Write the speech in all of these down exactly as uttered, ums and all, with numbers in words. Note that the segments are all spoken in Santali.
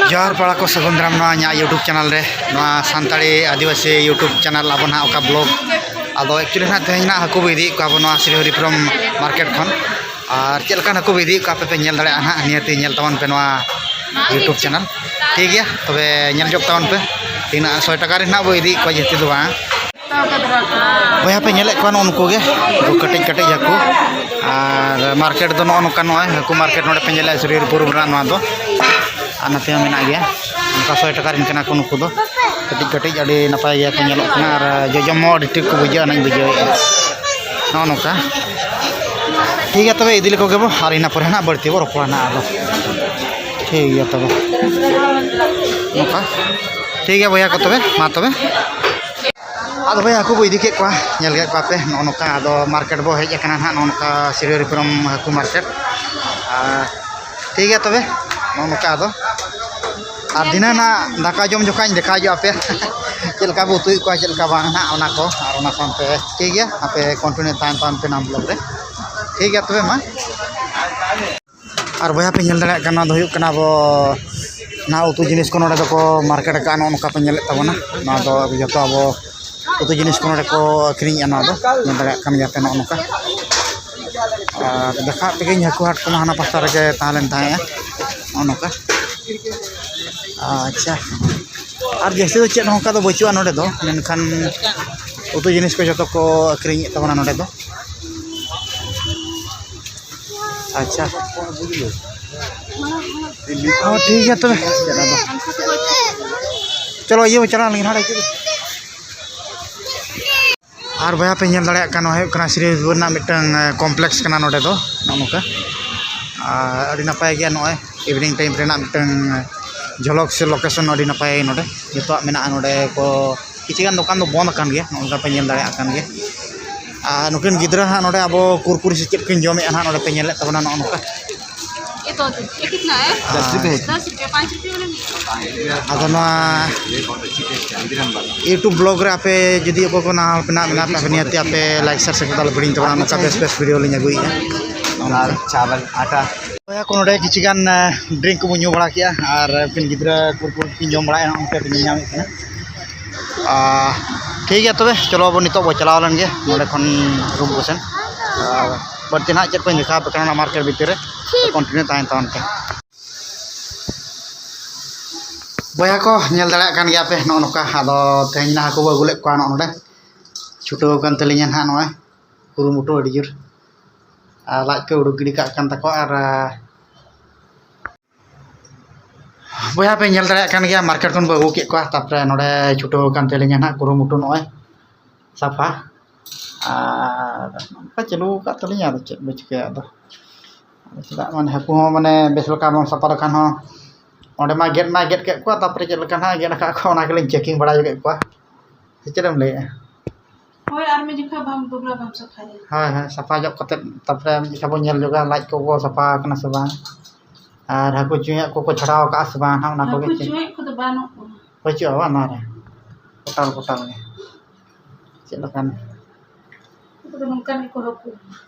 ᱡᱚᱦᱟᱨ ᱯᱟᱲᱟ ᱠᱚ, ᱥᱟᱹᱜᱩᱱ ᱫᱟᱨᱟᱢ ᱱᱚᱣᱟ ᱤᱧᱟᱹᱜ YouTube ᱪᱮᱱᱮᱞ ᱨᱮ, ᱱᱚᱣᱟ ᱥᱟᱱᱛᱟᱲᱤ ᱟᱹᱫᱤᱵᱟᱹᱥᱤ YouTube ᱪᱮᱱᱮᱞ ᱟᱵᱚ ᱱᱟᱦᱟᱜ ᱚᱠᱟ ᱵᱞᱚᱜ᱾ ᱟᱫᱚ ᱮᱠᱪᱩᱭᱮᱞᱤ ᱱᱟᱦᱟᱜ ᱛᱮᱦᱮᱧ ᱱᱟᱦᱟᱜ ᱦᱟᱹᱠᱩ ᱵᱚ ᱤᱫᱤᱭᱮᱫ ᱠᱚᱣᱟ ᱟᱵᱚ ᱱᱚᱣᱟ ᱥᱨᱤ ᱦᱚᱨᱤᱯᱩᱨᱚᱢ ᱢᱟᱨᱠᱮᱴ ᱠᱷᱚᱱ᱾ ᱟᱨ ᱪᱮᱫ ᱞᱮᱠᱟᱱ ᱦᱟᱹᱠᱩ ᱵᱚ ᱤᱫᱤᱭᱮᱫ ᱠᱚᱣᱟ ᱟᱯᱮ ᱯᱮ ᱧᱮᱞ ᱫᱟᱲᱮᱭᱟᱜᱼᱟ ᱱᱟᱦᱟᱜ, ᱱᱤᱦᱟᱹᱛᱤ ᱧᱮᱞ ᱛᱟᱵᱚᱱ ᱯᱮ ᱱᱚᱣᱟ YouTube ᱪᱮᱱᱮᱞ᱾ ᱴᱷᱤᱠ ᱜᱮᱭᱟ, ᱛᱚᱵᱮ ᱧᱮᱞ ᱡᱚᱝ ᱛᱟᱵᱚᱱ ᱯᱮ᱾ ᱛᱤᱱᱟᱹᱜ ᱥᱚᱭ ᱴᱟᱠᱟ ᱨᱮ ᱱᱟᱦᱟᱜ ᱵᱚ ᱤᱫᱤᱭᱮᱫ ᱠᱚᱣᱟ, ᱡᱟᱹᱥᱛᱤ ᱫᱚ ᱵᱟᱝ᱾ ᱵᱚᱭᱦᱟ ᱯᱮ ᱧᱮᱞᱮᱫ ᱠᱚᱣᱟ ᱱᱚᱜᱼᱚ ᱱᱩᱠᱩ ᱜᱮ, ᱩᱱᱠᱩ ᱠᱟᱹᱴᱤᱡ ᱠᱟᱹᱴᱤᱡ ᱦᱟᱹᱠᱩ᱾ ᱟᱨ ᱢᱟᱨᱠᱮᱴ ᱫᱚ ᱱᱚᱜᱼᱚ ᱱᱚᱝᱠᱟ, ᱱᱚᱜᱼᱚᱭ ᱦᱟᱹᱠᱩ ᱢᱟᱨᱠᱮᱴ ᱱᱚᱰᱮ ᱯᱮ ᱧᱮᱞᱮᱫᱼᱟ, ᱥᱨᱤᱦᱚᱨᱤᱯᱩᱨ ᱨᱮᱱᱟᱜ ᱱᱚᱣᱟ ᱫᱚ᱾ ᱟᱨ ᱱᱚᱛᱮ ᱦᱚᱸ ᱢᱮᱱᱟᱜ ᱜᱮᱭᱟ, ᱚᱱᱠᱟ ᱥᱚᱭ ᱴᱟᱠᱟ ᱨᱮᱱ ᱠᱟᱱᱟ ᱠᱚ ᱱᱩᱠᱩ ᱫᱚ᱾ ᱠᱟᱹᱴᱤᱡ ᱠᱟᱹᱴᱤᱡ ᱟᱹᱰᱤ ᱱᱟᱯᱟᱭ ᱜᱮᱭᱟ ᱠᱚ ᱧᱮᱞᱚᱜ ᱠᱟᱱᱟ, ᱟᱨ ᱡᱚᱡᱚᱢ ᱦᱚᱸ ᱟᱹᱰᱤ ᱴᱷᱤᱠ ᱠᱚ ᱵᱩᱡᱷᱟᱹᱜᱼᱟ, ᱚᱱᱟᱧ ᱵᱩᱡᱷᱟᱹᱣᱮᱫᱼᱟ᱾ ᱱᱚᱜᱼᱚ ᱱᱚᱝᱠᱟ᱾ ᱴᱷᱤᱠ ᱜᱮᱭᱟ, ᱛᱚᱵᱮ ᱤᱫᱤ ᱞᱮᱠᱚ ᱜᱮᱵᱚ, ᱟᱨ ᱤᱱᱟᱹ ᱯᱚᱨᱮ ᱱᱟᱜ ᱵᱟᱹᱲᱛᱤ ᱵᱚ ᱨᱚᱯᱚᱲᱟ ᱱᱟᱜ ᱟᱫᱚ᱾ ᱴᱷᱤᱠ ᱜᱮᱭᱟ ᱛᱚᱵᱮ, ᱱᱚᱝᱠᱟ᱾ ᱴᱷᱤᱠ ᱜᱮᱭᱟ ᱵᱚᱭᱦᱟ ᱠᱚ, ᱛᱚᱵᱮ ᱢᱟ ᱛᱚᱵᱮ᱾ ᱟᱫᱚ ᱵᱚᱭᱦᱟ, ᱦᱟᱹᱠᱩ ᱵᱚ ᱤᱫᱤ ᱠᱮᱫ ᱠᱚᱣᱟ, ᱧᱮᱞ ᱠᱮᱫ ᱠᱚᱣᱟ ᱯᱮ ᱱᱚᱜᱼᱚ ᱱᱚᱝᱠᱟ᱾ ᱟᱫᱚ ᱢᱟᱨᱠᱮᱴ ᱵᱚ ᱦᱮᱡ ᱟᱠᱟᱱᱟ ᱱᱟᱦᱟᱜ, ᱱᱚᱜᱼᱚ ᱱᱚᱝᱠᱟ ᱥᱨᱤᱦᱚᱨᱤᱯᱩᱨᱚᱢ ᱦᱟᱹᱠᱩ ᱢᱟᱨᱠᱮᱴ᱾ ᱟᱨ ᱴᱷᱤᱠ ᱜᱮᱭᱟ ᱛᱚᱵᱮ, ᱱᱚᱜᱼᱚ ᱱᱚᱝᱠᱟ᱾ ᱟᱫᱚ ᱟᱨ ᱫᱷᱤᱱᱟᱹᱝ ᱱᱟᱦᱟᱜ ᱫᱟᱠᱟ ᱡᱚᱢ ᱡᱚᱠᱷᱟᱡ ᱤᱧ ᱫᱮᱠᱷᱟᱣ ᱧᱚᱜ ᱟᱯᱮᱭᱟ ᱪᱮᱫ ᱞᱮᱠᱟ ᱵᱚ ᱩᱛᱩᱭᱮᱫ ᱠᱚᱣᱟ, ᱪᱮᱫ ᱞᱮᱠᱟ ᱵᱟᱝ ᱱᱟᱦᱟᱜ, ᱚᱱᱟ ᱠᱚ᱾ ᱟᱨ ᱚᱱᱟ ᱥᱟᱶᱛᱮ ᱴᱷᱤᱠ ᱜᱮᱭᱟ, ᱟᱯᱮ ᱠᱚᱱᱴᱤᱱᱤᱭᱩ ᱛᱟᱦᱮᱱ ᱛᱟᱵᱚᱱ ᱯᱮ ᱱᱚᱣᱟ ᱵᱞᱚᱜ ᱨᱮ᱾ ᱴᱷᱤᱠ ᱜᱮᱭᱟ ᱛᱚᱵᱮ ᱢᱟ᱾ ᱟᱨ ᱵᱚᱭᱦᱟ ᱯᱮ ᱧᱮᱞ ᱫᱟᱲᱮᱭᱟᱜ ᱠᱟᱱᱟ, ᱱᱚᱣᱟ ᱫᱚ ᱦᱩᱭᱩᱜ ᱠᱟᱱᱟ ᱟᱵᱚ ᱱᱚᱣᱟ ᱩᱛᱩ ᱡᱤᱱᱤᱥ ᱠᱚ ᱱᱚᱰᱮ ᱫᱚᱠᱚ ᱢᱟᱨᱠᱮᱴ ᱟᱠᱟᱫᱼᱟ᱾ ᱱᱚᱜᱼᱚ ᱱᱚᱝᱠᱟ ᱯᱮ ᱧᱮᱞᱮᱫ ᱛᱟᱵᱚᱱᱟ, ᱱᱚᱣᱟ ᱫᱚ ᱟᱵᱚ ᱡᱚᱛᱚ ᱟᱵᱚ ᱩᱛᱩ ᱡᱤᱱᱤᱥ ᱠᱚ ᱱᱚᱰᱮ ᱠᱚ ᱟᱹᱠᱷᱨᱤᱧᱮᱫᱼᱟ᱾ ᱱᱚᱣᱟ ᱫᱚ ᱧᱮᱞ ᱫᱟᱲᱮᱭᱟᱜ ᱠᱟᱱ ᱜᱮᱭᱟ ᱯᱮ ᱱᱚᱜᱼᱚ ᱱᱚᱝᱠᱟ᱾ ᱟᱨ ᱫᱮᱠᱷᱟᱣ ᱟᱯᱮ ᱜᱤᱧ, ᱦᱟᱹᱠᱩ ᱦᱟᱴ ᱠᱚᱢᱟ ᱦᱟᱱᱟ ᱯᱟᱥᱴᱟ ᱨᱮᱜᱮ ᱛᱟᱦᱮᱸ ᱞᱮᱱ ᱛᱟᱦᱮᱸᱫᱼᱟ, ᱱᱚᱜᱼᱚ ᱱᱚᱝᱠᱟ᱾ ᱟᱪᱪᱷᱟ, ᱟᱨ ᱡᱟᱹᱥᱛᱤ ᱫᱚ ᱪᱮᱫ ᱦᱚᱸ ᱚᱱᱠᱟ ᱫᱚ ᱵᱟᱹᱪᱩᱜᱼᱟ ᱱᱚᱰᱮ ᱫᱚ, ᱢᱮᱱᱠᱷᱟᱱ ᱩᱛᱩ ᱡᱤᱱᱤᱥ ᱠᱚ ᱡᱚᱛᱚ ᱠᱚ ᱟᱹᱠᱷᱨᱤᱧᱮᱫ ᱛᱟᱵᱚᱱᱟ ᱱᱚᱰᱮ ᱫᱚ᱾ ᱟᱪᱪᱷᱟ, ᱦᱚᱸ, ᱴᱷᱤᱠ ᱜᱮᱭᱟ ᱛᱚᱵᱮ᱾ ᱪᱚᱞᱚ, ᱤᱭᱟᱹ ᱪᱟᱞᱟᱣ ᱞᱮᱱᱜᱮ ᱱᱚᱰᱮ᱾ ᱟᱨ ᱵᱚᱭᱦᱟ ᱯᱮ ᱧᱮᱞ ᱫᱟᱲᱮᱭᱟᱜ ᱠᱟᱱ, ᱱᱚᱣᱟ ᱦᱩᱭᱩᱜ ᱠᱟᱱᱟ ᱥᱨᱤ ᱨᱮᱱᱟᱜ ᱢᱤᱫᱴᱟᱝ, ᱮ, ᱠᱚᱢᱯᱞᱮᱠᱥ ᱠᱟᱱᱟ ᱱᱚᱰᱮ ᱫᱚ, ᱱᱚᱜᱼᱚ ᱱᱚᱝᱠᱟ᱾ ᱟᱨ ᱟᱹᱰᱤ ᱱᱟᱯᱟᱭ ᱜᱮᱭᱟ, ᱱᱚᱜᱼᱚᱭ ᱤᱵᱷᱤᱱᱤᱝ ᱴᱟᱭᱤᱢ ᱨᱮᱱᱟᱜ ᱢᱤᱫᱴᱟᱝ, ᱮ, ᱡᱷᱚᱞᱚᱠ ᱥᱮ ᱞᱳᱠᱮᱥᱚᱱ ᱟᱹᱰᱤ ᱱᱟᱯᱟᱭ ᱱᱚᱰᱮ᱾ ᱡᱚᱛᱚᱣᱟᱜ ᱢᱮᱱᱟᱜᱼᱟ ᱱᱚᱰᱮ ᱠᱚ, ᱠᱤᱪᱷᱩ ᱜᱟᱱ ᱫᱚᱠᱟᱱ ᱫᱚ ᱵᱚᱱᱫ ᱟᱠᱟᱱ ᱜᱮᱭᱟ, ᱱᱚᱜᱼᱚ ᱱᱚᱝᱠᱟ ᱯᱮ ᱧᱮᱞ ᱫᱟᱲᱮᱭᱟᱜ ᱠᱟᱱ ᱜᱮᱭᱟ᱾ ᱟᱨ ᱱᱩᱠᱤᱱ ᱜᱤᱫᱽᱨᱟᱹ ᱦᱟᱸᱜ ᱱᱚᱰᱮ ᱟᱵᱚ ᱠᱩᱨᱠᱩᱨᱤ ᱥᱮ ᱪᱮᱫ ᱠᱤᱱ ᱡᱚᱢᱮᱫᱼᱟ ᱦᱟᱸᱜ, ᱱᱚᱰᱮ ᱯᱮ ᱧᱮᱞᱮᱫ ᱛᱟᱵᱚᱱᱟ ᱱᱚᱜᱼᱚ ᱱᱚᱝᱠᱟ᱾ ये दो दे दो। ये कितना है? ᱟᱨ दस रुपये है। दस रुपये, पाँच रुपये वाला नहीं है। ᱟᱫᱚ ᱱᱚᱣᱟ YouTube ᱵᱞᱚᱜ ᱨᱮ ᱟᱯᱮ ᱡᱩᱫᱤ ᱚᱠᱚᱭ ᱠᱚ ᱱᱟᱣᱟ ᱯᱮ ᱱᱟᱜ ᱢᱮᱱᱟᱜ ᱯᱮ, ᱱᱤᱦᱟᱹᱛᱤ ᱟᱯᱮ ᱞᱟᱭᱤᱠ, ᱥᱮᱭᱟᱨ, ᱥᱟᱵᱥᱠᱨᱟᱭᱤᱵ ᱵᱟᱞᱮ ᱦᱤᱲᱤᱧ ᱛᱟᱵᱚᱱᱟ᱾ ᱱᱚᱝᱠᱟ ᱵᱮᱥ ᱵᱮᱥ ᱵᱷᱤᱰᱤᱭᱳ ᱞᱤᱧ ᱟᱹᱜᱩᱭᱮᱫᱼᱟ᱾ ᱫᱟᱞ, ᱪᱟᱣᱟᱞ, ᱟᱴᱟ᱾ ᱵᱚᱭᱦᱟ ᱠᱚ, ᱱᱚᱰᱮ ᱠᱤᱪᱷᱩ ᱜᱟᱱ ᱰᱨᱤᱝᱠ ᱠᱚᱵᱚᱱ ᱧᱩ ᱵᱟᱲᱟ ᱠᱮᱜᱼᱟ ᱟᱨ ᱟᱹᱠᱤᱱ ᱜᱤᱫᱽᱨᱟᱹ ᱠᱩᱨᱠᱩᱨ ᱠᱤᱱ ᱡᱚᱢ ᱵᱟᱲᱟᱭᱮᱫᱼᱟ, ᱚᱱᱠᱟ ᱛᱮᱞᱤᱧ ᱧᱟᱢᱮᱫ ᱠᱟᱱᱟ᱾ ᱟᱨ ᱴᱷᱤᱠ ᱜᱮᱭᱟ, ᱛᱚᱵᱮ ᱪᱚᱞᱚ ᱟᱵᱚ ᱱᱤᱛᱚᱜ ᱵᱚ ᱪᱟᱞᱟᱣ ᱞᱮᱱ ᱜᱮ ᱱᱚᱰᱮ ᱠᱷᱚᱱ ᱨᱩᱢ ᱠᱚᱥᱮᱱ᱾ ᱟᱨ ᱵᱟᱹᱲᱛᱤ ᱱᱟᱦᱟᱜ ᱪᱮᱫ ᱠᱚᱧ ᱫᱮᱠᱷᱟᱣ ᱟᱯᱮ ᱠᱟᱱᱟ ᱚᱱᱟ ᱢᱟᱨᱠᱮᱴ ᱵᱷᱤᱛᱤᱨ ᱨᱮ, ᱠᱚᱱᱴᱤᱱᱤᱭᱩ ᱛᱟᱦᱮᱱ ᱛᱟᱵᱚᱱ ᱯᱮ᱾ ᱵᱚᱭᱦᱟ ᱠᱚ, ᱧᱮᱞ ᱫᱟᱲᱮᱭᱟᱜ ᱠᱟᱱ ᱜᱮᱭᱟ ᱯᱮ ᱱᱚᱜᱼᱚ ᱱᱚᱝᱠᱟ᱾ ᱟᱫᱚ ᱛᱮᱦᱮᱧ ᱱᱟᱦᱟᱜ ᱦᱟᱹᱠᱩ ᱵᱚ ᱟᱹᱜᱩ ᱞᱮᱫ ᱠᱚᱣᱟ ᱱᱚᱜᱼᱚ ᱱᱚᱰᱮ᱾ ᱪᱷᱩᱴᱟᱹᱣ ᱟᱠᱟᱱ ᱛᱟᱹᱞᱤᱧᱟ ᱱᱟᱦᱟᱜ ᱱᱚᱜᱼᱚᱭ ᱠᱩᱨᱩᱢᱩᱴᱩ ᱟᱹᱰᱤ ᱡᱳᱨ᱾ ᱟᱨ ᱞᱟᱡ ᱠᱚ ᱩᱰᱩᱠ ᱜᱤᱰᱤ ᱠᱟᱜ ᱠᱟᱱ ᱛᱟᱠᱚᱣᱟ᱾ ᱟᱨ ᱵᱚᱭᱦᱟ ᱯᱮ ᱧᱮᱞ ᱫᱟᱲᱮᱭᱟᱜ ᱠᱟᱱ ᱜᱮᱭᱟ, ᱢᱟᱨᱠᱮᱴ ᱠᱷᱚᱱ ᱵᱚ ᱟᱹᱜᱩ ᱠᱮᱫ ᱠᱚᱣᱟ, ᱛᱟᱨᱯᱚᱨᱮ ᱱᱚᱰᱮ ᱪᱷᱩᱴᱟᱹᱣ ᱟᱠᱟᱱ ᱛᱟᱹᱞᱤᱧᱟ ᱱᱟᱦᱟᱜ ᱠᱩᱨᱩᱢᱩᱴᱩ ᱱᱚᱜᱼᱚᱭ ᱥᱟᱯᱷᱟ᱾ ᱟᱨ ᱱᱚᱝᱠᱟ ᱪᱟᱹᱞᱩ ᱟᱠᱟᱫ ᱛᱟᱹᱞᱤᱧᱟ, ᱟᱫᱚ ᱪᱮᱫ ᱵᱚ ᱪᱤᱠᱟᱹᱭᱟ ᱟᱫᱚ᱾ ᱪᱮᱫᱟᱜ ᱢᱟᱱᱮ ᱦᱟᱹᱠᱩ ᱦᱚᱸ ᱢᱟᱱᱮ ᱵᱮᱥ ᱞᱮᱠᱟ ᱵᱟᱢ ᱥᱟᱯᱷᱟ ᱞᱮᱠᱷᱟᱱ ᱦᱚᱸ, ᱚᱸᱰᱮ ᱢᱟ ᱜᱮᱫ ᱢᱟ ᱜᱮᱫ ᱠᱮᱫ ᱠᱚᱣᱟ, ᱛᱟᱨᱯᱚᱨᱮ ᱪᱮᱫ ᱞᱮᱠᱟ ᱱᱟᱦᱟᱜ ᱜᱮᱫ ᱟᱠᱟᱫ ᱠᱚᱣᱟ, ᱚᱱᱟ ᱜᱮᱞᱤᱧ ᱪᱮᱠᱤᱝ ᱵᱟᱲᱟ ᱧᱚᱜ ᱠᱮᱫ ᱠᱚᱣᱟ᱾ ᱥᱮ ᱪᱮᱫ ᱮᱢ ᱞᱟᱹᱭᱮᱫᱼᱟ? ᱦᱳᱭ, ᱟᱨ ᱢᱤᱫ ᱡᱚᱠᱷᱟ ᱵᱟᱢ ᱫᱩᱵᱽᱨᱟ ᱵᱟᱢ ᱥᱟᱯᱷᱟᱭᱟ᱾ ᱦᱳᱭ, ᱦᱳᱭ, ᱥᱟᱯᱷᱟ ᱧᱚᱜ ᱠᱟᱛᱮᱫ ᱛᱟᱨᱯᱚᱨᱮ ᱢᱤᱫ ᱡᱚᱠᱷᱟ ᱵᱚᱱ ᱧᱮᱞ ᱧᱚᱜᱟ ᱞᱟᱡ ᱠᱚᱠᱚ ᱥᱟᱯᱷᱟ ᱟᱠᱟᱱᱟ ᱥᱮ ᱵᱟᱝ, ᱟᱨ ᱦᱟᱹᱠᱩ ᱪᱩᱭᱟᱜ ᱠᱚᱠᱚ ᱪᱷᱟᱲᱟᱣ ᱟᱠᱟᱫᱼᱟ ᱥᱮ ᱵᱟᱝ, ᱦᱟᱸᱜ ᱚᱱᱟ ᱠᱚᱜᱮ ᱦᱟᱹᱠᱩ ᱪᱮᱫ ᱪᱩᱭᱟᱜ ᱠᱚᱫᱚ ᱵᱟᱹᱱᱩᱜ ᱠᱚᱣᱟ᱾ ᱵᱟᱹᱪᱩᱜᱼᱟ ᱵᱟᱝ ᱱᱚᱣᱟ ᱨᱮ? ᱠᱚᱴᱟᱞ ᱠᱚᱴᱟᱞ ᱜᱮ᱾ ᱪᱮᱫ ᱞᱮᱠᱟᱱ? ᱩᱱᱠᱩ ᱫᱚ ᱱᱚᱝᱠᱟᱱ ᱜᱮᱠᱚ ᱦᱟᱹᱠᱩ᱾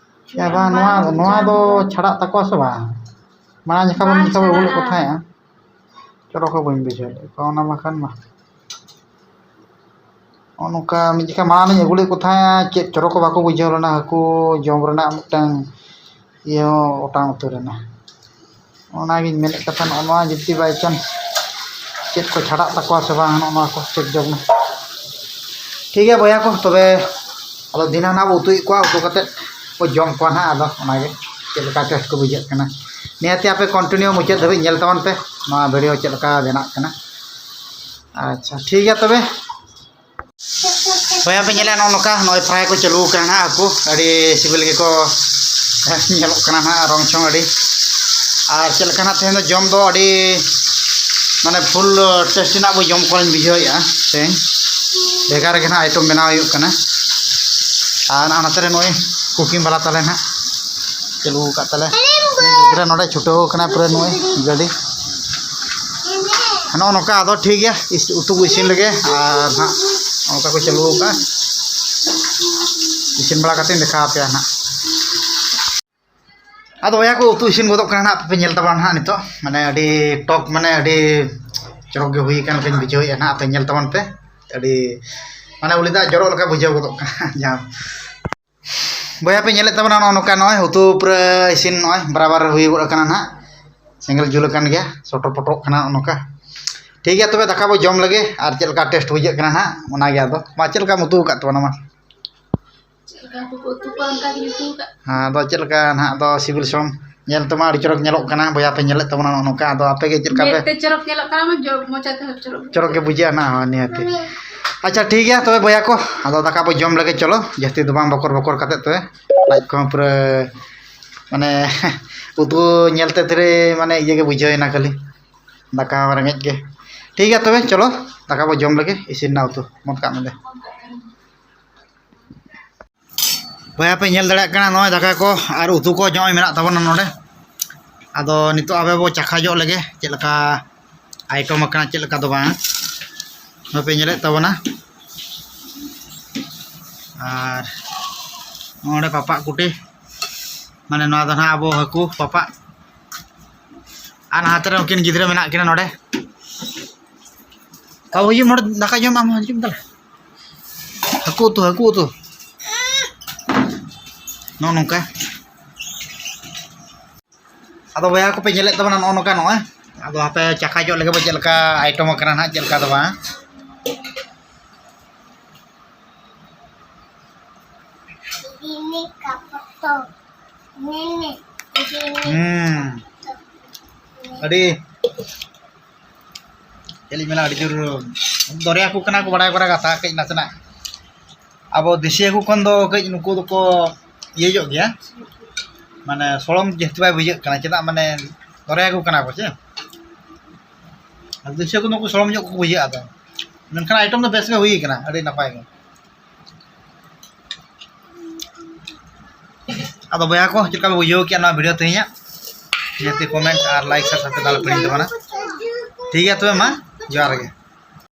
ᱦᱮᱸ ᱵᱟᱝ, ᱱᱚᱣᱟ, ᱱᱚᱣᱟ ᱫᱚ ᱪᱷᱟᱲᱟᱜ ᱛᱟᱠᱚᱣᱟ ᱥᱮ ᱵᱟᱝ? ᱢᱟᱲᱟᱝ ᱡᱚᱠᱷᱟ ᱵᱚᱱ, ᱵᱟᱝ ᱡᱚᱠᱷᱟ ᱵᱚᱱ ᱟᱹᱜᱩ ᱞᱮᱫ ᱠᱚ ᱪᱷᱟᱲᱟᱜᱼᱟ᱾ ᱛᱟᱦᱮᱸᱜᱼᱟ, ᱪᱚᱨᱚᱠ ᱦᱚᱸ ᱵᱟᱹᱧ ᱵᱩᱡᱷᱟᱹᱣ ᱞᱮᱫ ᱠᱚᱣᱟ ᱚᱱᱟ ᱵᱟᱠᱷᱟᱱ ᱢᱟ᱾ ᱱᱚᱜᱼᱚ ᱱᱚᱝᱠᱟ ᱢᱤᱫ ᱡᱚᱠᱷᱟ ᱢᱟᱲᱟᱝ ᱞᱤᱧ ᱟᱹᱜᱩ ᱞᱮᱫ ᱠᱚ ᱛᱟᱦᱮᱸᱜᱼᱟ, ᱪᱮᱫ ᱪᱚᱨᱚᱠ ᱦᱚᱸ ᱵᱟᱠᱚ ᱵᱩᱡᱷᱟᱹᱣ ᱞᱮᱱᱟ, ᱦᱟᱹᱠᱩ ᱡᱚᱢ ᱨᱮᱱᱟᱜ ᱢᱤᱫᱴᱟᱝ ᱤᱭᱟᱹ ᱦᱚᱸ ᱚᱴᱟᱝ ᱩᱛᱟᱹᱨ ᱮᱱᱟ᱾ ᱚᱱᱟᱜᱤᱧ ᱢᱮᱱᱮᱫ ᱠᱟᱛᱷᱟ, ᱱᱚᱜᱼᱚ ᱱᱚᱣᱟ ᱡᱩᱫᱤ by chance ᱪᱮᱫ ᱠᱚ ᱪᱷᱟᱰᱟᱜ ᱛᱟᱠᱚᱣᱟ ᱥᱮ ᱵᱟᱝ, ᱱᱚᱜᱼᱚ ᱱᱚᱣᱟ ᱠᱚ check ᱡᱚᱝ ᱢᱮ᱾ ᱴᱷᱤᱠ ᱜᱮᱭᱟ ᱵᱚᱭᱦᱟ ᱠᱚ, ᱛᱚᱵᱮ ᱟᱫᱚ ᱫᱷᱤᱱᱟᱹᱱ ᱦᱟᱸᱜ ᱵᱚ ᱩᱛᱩᱭᱮᱫ ᱠᱚᱣᱟ, ᱩᱛᱩ ᱠᱟᱛᱮᱫ ᱠᱚ ᱡᱚᱢ ᱠᱚᱣᱟ ᱱᱟᱦᱟᱜ᱾ ᱟᱫᱚ ᱚᱱᱟᱜᱮ ᱪᱮᱫ ᱞᱮᱠᱟ taste ᱠᱚ ᱵᱩᱡᱷᱟᱹᱜ ᱠᱟᱱᱟ, ᱱᱤᱦᱟᱹᱛᱤ ᱟᱯᱮ continue ᱢᱩᱪᱟᱹᱫ ᱫᱷᱟᱹᱵᱤᱡ ᱧᱮᱞ ᱛᱟᱵᱚᱱ ᱯᱮ ᱱᱚᱣᱟ video ᱪᱮᱫ ᱞᱮᱠᱟ ᱵᱮᱱᱟᱜ ᱠᱟᱱᱟ᱾ ᱟᱪᱪᱷᱟ, ᱴᱷᱤᱠ ᱜᱮᱭᱟ ᱛᱚᱵᱮ᱾ ᱵᱚᱭᱦᱟ ᱯᱮ ᱧᱮᱞᱮᱫᱼᱟ, ᱱᱚᱜᱼᱚ ᱱᱚᱝᱠᱟ ᱱᱚᱜᱼᱚᱭ fry ᱠᱚ ᱪᱟᱹᱞᱩ ᱟᱠᱟᱱᱟ ᱱᱟᱦᱟᱜ ᱦᱟᱹᱠᱩ, ᱟᱹᱰᱤ ᱥᱤᱵᱤᱞ ᱜᱮᱠᱚ ᱧᱮᱞᱚᱜ ᱠᱟᱱᱟ ᱱᱟᱦᱟᱜ, ᱨᱚᱝ ᱪᱷᱚᱝ ᱟᱹᱰᱤ᱾ ᱟᱨ ᱪᱮᱫ ᱞᱮᱠᱟ ᱱᱟᱦᱟᱜ ᱛᱮᱦᱮᱧ ᱫᱚ ᱡᱚᱢ ᱫᱚ ᱟᱹᱰᱤ ᱢᱟᱱᱮ full taste ᱨᱮᱱᱟᱜ ᱵᱚ ᱡᱚᱢ ᱠᱚᱣᱟ ᱞᱤᱧ ᱵᱩᱡᱷᱟᱹᱣᱮᱫᱼᱟ ᱛᱮᱦᱮᱧ᱾ ᱵᱷᱮᱜᱟᱨ ᱜᱮ ᱱᱟᱦᱟᱜ item ᱵᱮᱱᱟᱣ ᱦᱩᱭᱩᱜ ᱠᱟᱱᱟ᱾ ᱟᱨ ᱱᱟᱜ ᱱᱚᱛᱮ ᱨᱮ ᱱᱩᱭ cooking ᱵᱟᱞᱟ ᱛᱟᱞᱮ ᱱᱟᱦᱟᱜ ᱪᱟᱹᱞᱩ ᱟᱠᱟᱫ ᱛᱟᱞᱮ᱾ ᱜᱤᱫᱽᱨᱟᱹ ᱱᱚᱰᱮ ᱪᱷᱩᱴᱟᱹᱣ ᱠᱟᱱᱟᱭ ᱯᱩᱨᱟᱹ ᱱᱩᱭ ᱜᱟᱹᱰᱤ᱾ ᱱᱚᱜᱼᱚ ᱱᱚᱝᱠᱟ ᱟᱫᱚ ᱴᱷᱤᱠ ᱜᱮᱭᱟ, ᱤᱥ-, ᱩᱛᱩ ᱠᱚ ᱤᱥᱤᱱ ᱞᱮᱜᱮ ᱟᱨ ᱱᱟᱦᱟᱜ ᱱᱚᱝᱠᱟ ᱠᱚ ᱪᱟᱹᱞᱩ ᱟᱠᱟᱫᱼᱟ᱾ ᱤᱥᱤᱱ ᱵᱟᱲᱟ ᱠᱟᱛᱮᱧ ᱫᱮᱠᱷᱟᱣ ᱟᱯᱮᱭᱟ ᱱᱟᱦᱟᱜ᱾ ᱟᱫᱚ ᱵᱚᱭᱦᱟ ᱠᱚ, ᱩᱛᱩ ᱤᱥᱤᱱ ᱜᱚᱫᱚᱜ ᱠᱟᱱᱟ ᱱᱟᱦᱟᱜ, ᱟᱯᱮ ᱯᱮ ᱧᱮᱞ ᱛᱟᱵᱚᱱᱟ ᱱᱟᱦᱟᱜ ᱱᱤᱛᱚᱜ᱾ ᱢᱟᱱᱮ ᱟᱹᱰᱤ ᱴᱚᱠ, ᱢᱟᱱᱮ ᱟᱹᱰᱤ ᱪᱚᱨᱚᱠ ᱜᱮ ᱦᱩᱭ ᱟᱠᱟᱱ ᱞᱮᱠᱟᱧ ᱵᱩᱡᱷᱟᱹᱣᱮᱫᱼᱟ ᱱᱟᱦᱟᱜ᱾ ᱟᱯᱮ ᱧᱮᱞ ᱛᱟᱵᱚᱱ ᱯᱮ, ᱟᱹᱰᱤ ᱢᱟᱱᱮ ᱩᱞᱤ ᱫᱟᱜ ᱡᱚᱨᱚᱜ ᱞᱮᱠᱟ ᱵᱩᱡᱷᱟᱹᱣ ᱜᱚᱫᱚᱜ ᱠᱟᱱᱟ᱾ ᱡᱟᱦᱟᱸ ᱵᱚᱭᱦᱟ ᱯᱮ ᱧᱮᱞᱮᱫ ᱛᱟᱵᱚᱱᱟ, ᱱᱚᱜᱼᱚ ᱱᱚᱝᱠᱟ ᱱᱚᱜᱼᱚᱭ ᱩᱛᱩ ᱯᱩᱨᱟᱹ ᱤᱥᱤᱱ ᱱᱚᱜᱼᱚᱭ ᱵᱟᱨᱟᱵᱟᱨ ᱦᱩᱭ ᱜᱚᱫ ᱟᱠᱟᱱᱟ ᱱᱟᱦᱟᱜ᱾ ᱥᱮᱸᱜᱮᱞ ᱡᱩᱞ ᱟᱠᱟᱱ ᱜᱮᱭᱟ, ᱥᱚᱴᱚ ᱯᱚᱴᱚᱜ ᱠᱟᱱᱟ ᱱᱚᱜᱼᱚ ᱱᱚᱝᱠᱟ᱾ ᱴᱷᱤᱠ ᱜᱮᱭᱟ, ᱛᱚᱵᱮ ᱫᱟᱠᱟ ᱵᱚ ᱡᱚᱢ ᱞᱮᱜᱮ, ᱟᱨ ᱪᱮᱫ ᱞᱮᱠᱟ ᱴᱮᱥᱴ ᱵᱩᱡᱷᱟᱹᱜ ᱠᱟᱱᱟ ᱱᱟᱦᱟᱜ ᱚᱱᱟᱜᱮ᱾ ᱟᱫᱚ ᱢᱟ, ᱪᱮᱫ ᱞᱮᱠᱟᱢ ᱩᱛᱩ ᱟᱠᱟᱫ ᱛᱟᱵᱚᱱᱟ ᱢᱟ? ᱪᱮᱫ ᱞᱮᱠᱟ ᱦᱟᱹᱠᱩ ᱠᱚ ᱩᱛᱩ ᱠᱚᱣᱟ, ᱚᱱᱠᱟ ᱜᱤᱧ ᱩᱛᱩ ᱟᱠᱟᱫ᱾ ᱦᱮᱸ, ᱟᱫᱚ ᱪᱮᱫ ᱞᱮᱠᱟ ᱱᱟᱦᱟᱜ ᱫᱚ ᱥᱤᱵᱤᱞ ᱥᱚᱲᱚᱢ? ᱧᱮᱞ ᱛᱮᱢᱟ ᱟᱹᱰᱤ ᱪᱚᱨᱚᱠ ᱧᱮᱞᱚᱜ ᱠᱟᱱᱟ, ᱵᱚᱭᱦᱟ ᱯᱮ ᱧᱮᱞᱮᱫ ᱛᱟᱵᱚᱱᱟ ᱱᱚᱜᱼᱚ ᱱᱚᱝᱠᱟ᱾ ᱟᱫᱚ ᱟᱯᱮ ᱜᱮ ᱪᱮᱫ ᱞᱮᱠᱟ ᱯᱮ? ᱢᱮᱫ ᱛᱮ ᱪᱚᱨᱚᱠ ᱧᱮᱞᱚᱜ ᱠᱟᱱᱟ, ᱢᱟ ᱡᱚ-, ᱢᱚᱪᱟ ᱛᱮᱦᱚᱸ ᱪᱚᱨᱚᱠ ᱪᱚᱨᱚᱠ ᱜᱮ ᱵᱩᱡᱷᱟᱹᱜᱼᱟ ᱱᱟᱦᱟᱜ, ᱦᱳᱭ, ᱱᱤᱦᱟᱹᱛᱤ᱾ ᱟᱪᱪᱷᱟ, ᱴᱷᱤᱠ ᱜᱮᱭᱟ ᱛᱚᱵᱮ ᱵᱚᱭᱦᱟ ᱠᱚ, ᱟᱫᱚ ᱫᱟᱠᱟ ᱵᱚ ᱡᱚᱢ ᱞᱮᱜᱮ, ᱪᱚᱞᱚ᱾ ᱡᱟᱹᱥᱛᱤ ᱫᱚ ᱵᱟᱝ, ᱵᱚᱠᱚᱨ ᱵᱚᱠᱚᱨ ᱠᱟᱛᱮᱫ ᱛᱚᱵᱮ᱾ ᱞᱟᱡ ᱠᱚᱦᱚᱸ ᱯᱩᱨᱟᱹ ᱢᱟᱱᱮ ᱩᱛᱩ ᱧᱮᱞ ᱛᱮ ᱛᱷᱤᱨᱮ ᱢᱟᱱᱮ ᱤᱭᱟᱹ ᱜᱮ ᱵᱩᱡᱷᱟᱹᱣ ᱮᱱᱟ ᱠᱷᱟᱹᱞᱤ, ᱫᱟᱠᱟ ᱦᱚᱸ ᱨᱮᱸᱜᱮᱡ ᱜᱮ᱾ ᱴᱷᱤᱠ ᱜᱮᱭᱟ ᱛᱚᱵᱮ, ᱪᱚᱞᱚ ᱫᱟᱠᱟ ᱵᱚ ᱡᱚᱢ ᱞᱮᱜᱮ, ᱤᱥᱤᱱ ᱮᱱᱟ ᱩᱛᱩ, ᱢᱚᱱ ᱠᱟᱜ ᱢᱮ ᱫᱮ᱾ ᱵᱚᱭᱦᱟ ᱯᱮ ᱧᱮᱞ ᱫᱟᱲᱮᱭᱟᱜ ᱠᱟᱱᱟ, ᱱᱚᱜᱼᱚᱭ ᱫᱟᱠᱟ ᱠᱚ ᱟᱨ ᱩᱛᱩ ᱠᱚ ᱱᱚᱜᱼᱚᱭ ᱢᱮᱱᱟᱜ ᱛᱟᱵᱚᱱᱟ ᱱᱚᱰᱮ᱾ ᱟᱫᱚ ᱱᱤᱛᱚᱜ ᱟᱵᱚ ᱵᱚ ᱪᱟᱠᱷᱟ ᱧᱚᱜ ᱞᱮᱜᱮ, ᱪᱮᱫ ᱞᱮᱠᱟ ᱟᱭᱴᱚᱢ ᱟᱠᱟᱱᱟ, ᱪᱮᱫ ᱞᱮᱠᱟ ᱫᱚ ᱵᱟᱝ᱾ ᱱᱚᱜᱼᱚᱭ ᱯᱮ ᱧᱮᱞᱮᱫ ᱛᱟᱵᱚᱱᱟ᱾ ᱟᱨ ᱱᱚᱰᱮ ᱯᱟᱯᱟᱜ ᱠᱩᱴᱤ, ᱢᱟᱱᱮ ᱱᱚᱣᱟ ᱫᱚ ᱱᱟᱦᱟᱜ ᱟᱵᱚ ᱦᱟᱹᱠᱩ ᱯᱟᱯᱟᱜ᱾ ᱟᱨ ᱱᱟᱦᱟᱛᱮ ᱨᱮ ᱩᱱᱠᱤᱱ ᱜᱤᱫᱽᱨᱟᱹ ᱢᱮᱱᱟᱜ ᱠᱤᱱᱟ ᱱᱚᱰᱮ᱾ ᱵᱟᱵᱩ, ᱦᱤᱡᱩᱜ ᱢᱮ ᱱᱚᱰᱮ, ᱫᱟᱠᱟ ᱡᱚᱢ ᱟᱢ ᱦᱚᱸ, ᱦᱤᱡᱩᱜ ᱢᱮ ᱛᱟᱦᱞᱮ᱾ ᱦᱟᱹᱠᱩ ᱩᱛᱩ, ᱦᱟᱹᱠᱩ ᱩᱛᱩ᱾ ᱱᱚᱜᱼᱚ ᱱᱚᱝᱠᱟ᱾ ᱟᱫᱚ ᱵᱚᱭᱦᱟ ᱠᱚᱯᱮ ᱧᱮᱞᱮᱫ ᱛᱟᱵᱚᱱᱟ ᱱᱚᱜᱼᱚ ᱱᱚᱝᱠᱟ ᱱᱚᱜᱼᱚᱭ᱾ ᱟᱫᱚ ᱦᱟᱯᱮ ᱪᱟᱠᱷᱟ ᱧᱚᱜ ᱞᱮᱜᱮ ᱵᱚ, ᱪᱮᱫ ᱞᱮᱠᱟ ᱟᱭᱴᱚᱢ ᱟᱠᱟᱱᱟ ᱱᱟᱦᱟᱜ, ᱪᱮᱫ ᱞᱮᱠᱟ ᱫᱚ ᱵᱟᱝ᱾ ᱦᱩᱸ᱾ ᱟᱹᱰᱤ ᱪᱮᱫ ᱞᱤᱧ ᱢᱮᱱᱟ, ᱟᱹᱰᱤ ᱡᱳᱨ ᱫᱚᱨᱭᱟ ᱦᱟᱹᱠᱩ ᱠᱟᱱᱟ ᱠᱚ, ᱵᱟᱲᱟᱭ ᱠᱚᱨᱟ ᱠᱟᱛᱷᱟ, ᱠᱟᱹᱡ ᱱᱟᱥᱮᱱᱟᱜ ᱟᱵᱚ ᱫᱮᱥᱤ ᱦᱟᱹᱠᱩ ᱠᱷᱚᱱ ᱫᱚ ᱠᱟᱹᱡ ᱱᱩᱠᱩ ᱫᱚᱠᱚ ᱤᱭᱟᱹ ᱧᱚᱜ ᱜᱮᱭᱟ, ᱢᱟᱱᱮ ᱥᱚᱲᱚᱢ ᱡᱟᱹᱥᱛᱤ ᱵᱟᱭ ᱵᱩᱡᱷᱟᱹᱜ ᱠᱟᱱᱟ᱾ ᱪᱮᱫᱟᱜ, ᱢᱟᱱᱮ ᱫᱚᱨᱭᱟ ᱦᱟᱹᱠᱩ ᱠᱟᱱᱟ ᱠᱚ ᱪᱮ, ᱟᱨ ᱫᱮᱥᱤ ᱦᱟᱹᱠᱩ ᱱᱩᱠᱩ ᱥᱚᱲᱚᱢ ᱧᱚᱜ ᱠᱚ ᱵᱩᱡᱷᱟᱹᱜᱼᱟ᱾ ᱟᱫᱚ ᱢᱮᱱᱠᱷᱟᱱ ᱟᱭᱴᱚᱢ ᱫᱚ ᱵᱮᱥ ᱜᱮ ᱦᱩᱭ ᱠᱟᱱᱟ, ᱟᱹᱰᱤ ᱱᱟᱯᱟᱭ ᱜᱮ᱾ ᱟᱫᱚ ᱵᱚᱭᱦᱟ ᱠᱚ, ᱪᱮᱫ ᱞᱮᱠᱟ ᱯᱮ ᱵᱩᱡᱷᱟᱹᱣ ᱠᱮᱜᱼᱟ ᱱᱚᱣᱟ ᱵᱷᱤᱰᱤᱭᱳ ᱛᱮᱦᱮᱧᱟᱜ? ᱱᱤᱦᱟᱹᱛᱤ ᱠᱚᱢᱮᱱᱴ ᱟᱨ ᱞᱟᱭᱤᱠ, ᱥᱟᱵᱥᱠᱨᱟᱭᱤᱵ ᱟᱞᱚ ᱯᱮ ᱦᱤᱲᱤᱧ ᱛᱟᱵᱚᱱᱟ᱾ ᱴᱷᱤᱠ ᱜᱮᱭᱟ ᱛᱚᱵᱮ, ᱢᱟ ᱡᱚᱦᱟᱨ ᱜᱮ᱾